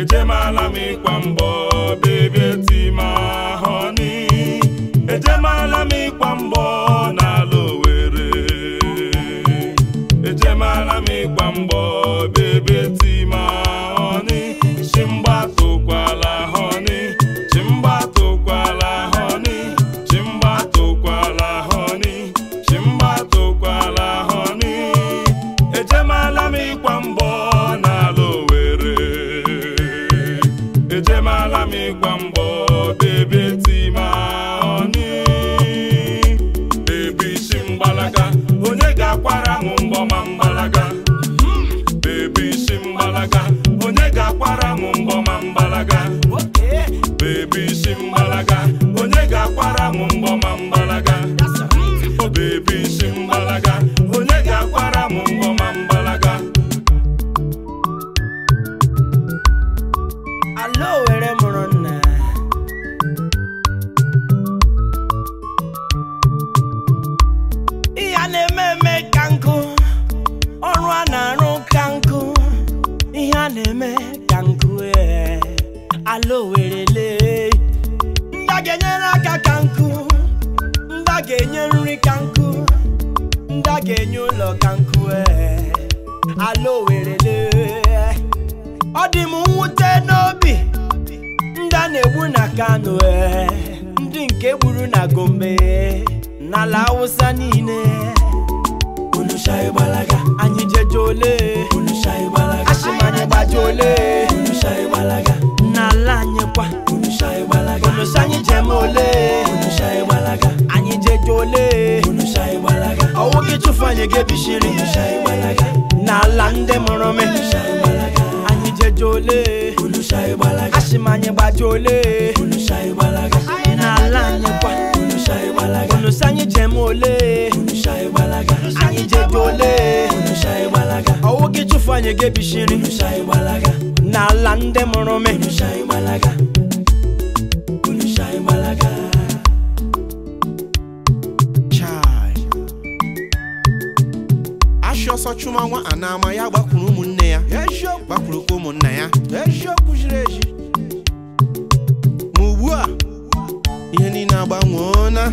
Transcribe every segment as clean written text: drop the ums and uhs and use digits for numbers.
Ejemala m ịkwa mbọ baby tima honey. Ejemala m ịkwa mbọ n'ala Owerri. Ejemala m ịkwa mbọ baby tima honey. Chimba tokwala honey. Chimba tokwala honey. Chimba tokwala honey. Chimba tokwala honey. Ejemala m ịkwa mbọ n'ala Owerri. Ejemala m ịkwa mbọ baby tima honey. Baby shimbalaga, onye ga-akwara m mbọ ma mbalaga. Baby shimbalaga, onye ga-akwara m mbọ ma mbalaga. Baby shimbalaga, onye ga-akwara m mbọ ma mbalaga. Oh baby shimbalaga, onye ga-akwara m mbọ ma mbalaga. Ala Owerri mụrụ nna. Ihe a na-eme eme ka nkụ, ọrụ a na-arụ ka nkụ, ihe a na-eme ka nkụ ee. Ala Owerri lee. Ndị a ga-enyere aka ka nkụ, ndị a ga-enye nri ka nkụ, ndị a ga-enye ụlọ ka nkụ ee. Ala Owerri lee. Ọ dị m mwute n'obi, ndị a na-egbu na Kano ee, ndị nke gburu na Gombe, n'ala Hausa niile. Anyị jeje ole, asị m anyị gbaje ole, n'ala anyị kwa. Unu sị anyị jem ole, anyị jeje ole, ọwụ gị chụfụ anyị ga-ebishiri n'ala ndị mụrụ m. Anyị jeje ole, asị m anyị gbaje ole, n'ala anyị kwa. Unu sị anyị jem ole, anyị jeje ole, ọwụ gị chụfụ anyị ga-ebishiri n'ala ndị mụrụ m. Chai. Ashị ọsọ chụma nwa a na-ama ya gbakwuru ụmụnne ya, gbakwurukwa ụmụnna ya. Eziokwu ziri ezi. Ma ugbu a ihe niile agbanweela.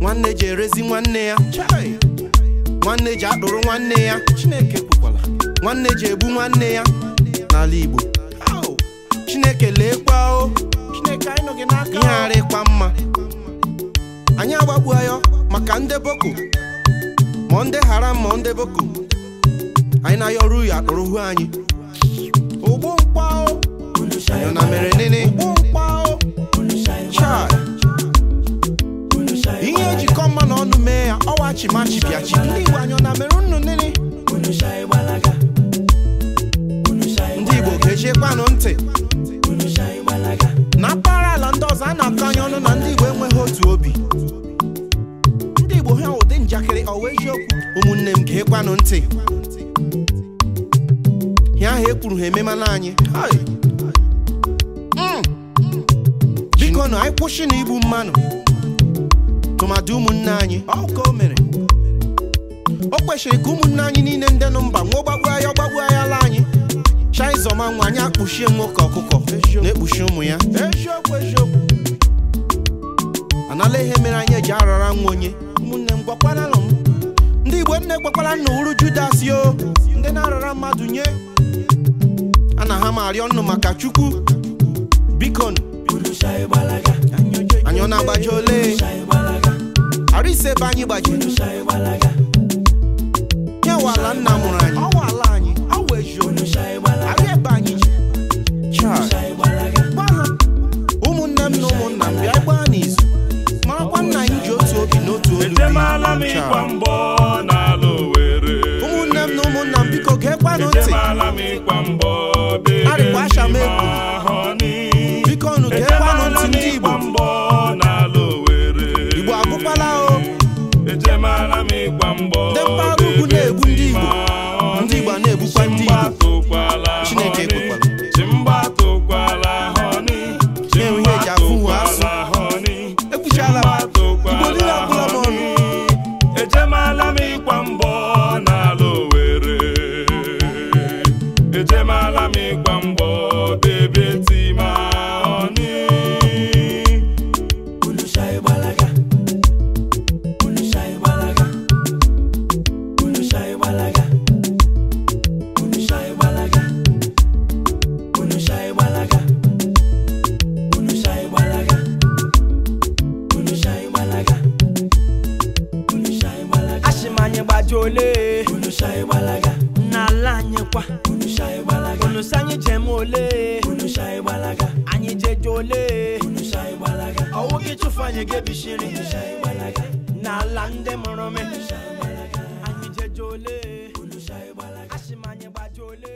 Nwanne ji erezi nwanne ya. Chai. Nwanne ji akpụrụ nwanne ya. Chineke kwukwala. Nwanne ji egbu nwanne ya n'ala Igbo. Au. Chineke leekwa o. Chineke anyị nọ gị n'aka. Ihe arịkwa mma. Anyị agbagbu ya maka ndị Boko, ma ndị haram ma ndị Boko. Anyị na-ayọrụ ya akpụrụ hụ anyị. Ogbu mkpa o. Anyị na mere nene. Ogbu mkpa o. Chai. Ihe ejikọ mma na ọnụ mee ya, ọwa chimachi bịachi. Ndị Igbo anyị ọ na mere nnụ nene. Ndị Igbo ga-echekwanụ ntị. Na mpaghara ala ndị ọzọ a na-akọ anya ọnụ na ndị Igbo enweghị otu obi. Ndị Igbo ha ụdị njakịrị ọwa eziokwu. Ụmụnne m ga-ekwanụ ntị. Ihe ahụ e kwuru ha ememana anyị. Hai. Biko nụ anyị kwụsị na igbu mmanụ, tụmadị ụmụnne anyị. Ọ ka o mere. O kwesịrị ka ụmụnne anyị niile ndị nọ mba nwee gbagbu anya gbagbu anya ala anyị. Chaizọma nwa anyị akpụchie nwoke ọkụkọ na-ekpuchi ụmụ ya. Eziokwu eziokwu. Anala ihe mere anyị eji arara nwa onye. Ụmụnne m gwakwaranụ m. Ndị Igbo nne gwakwara nna uru Judas yo. Ndị na-arara mmadụ nye. A na ha ma arịọ nnụ maka Chukwu. Biko nụ. Anyị ọ na-agbaji ole? Arụ ise ebe anyị gbajiri. Ya wala nna mụrụ anyị. Ọwa ala anyị. Ọwa eziokwu. Arụ ebe anyị ji. Chai. Gwa ha. Ụmụnne m na ụmụnna m bịa gbaa n'izu. Marakwa nna anyị ji otu obi n'otu olu. Ejemala m ịkwa mbọ n'ala Owerri. Ụmụnne m na ụmụnna m biko geekwanụ ntị. Ejemala m ịkwa mbọ baby Arịkwa asha m tima ekwu. honey. Biko nụ geekwanụ Ejemala ntị m ndị ịkwa Igbo. mbọ n'ala Owerri. Igbo agwụkwala o. Ejemala m ịkwa mbọ Ndị mpaghara ugwu baby na-egbu ndị Igbo. tima Ndị Ejemala m ịgba mbọ bebe tima ọnị. Asị m anyị gbaji ole n'ala anyị kwa, unu sị anyị jem ole, anyị jeje ole, ọwụ gị chụfụ anyị ga-ebishiri n'ala ndị mụrụ m. Anyị jeje ole, asị m anyị gbaji ole.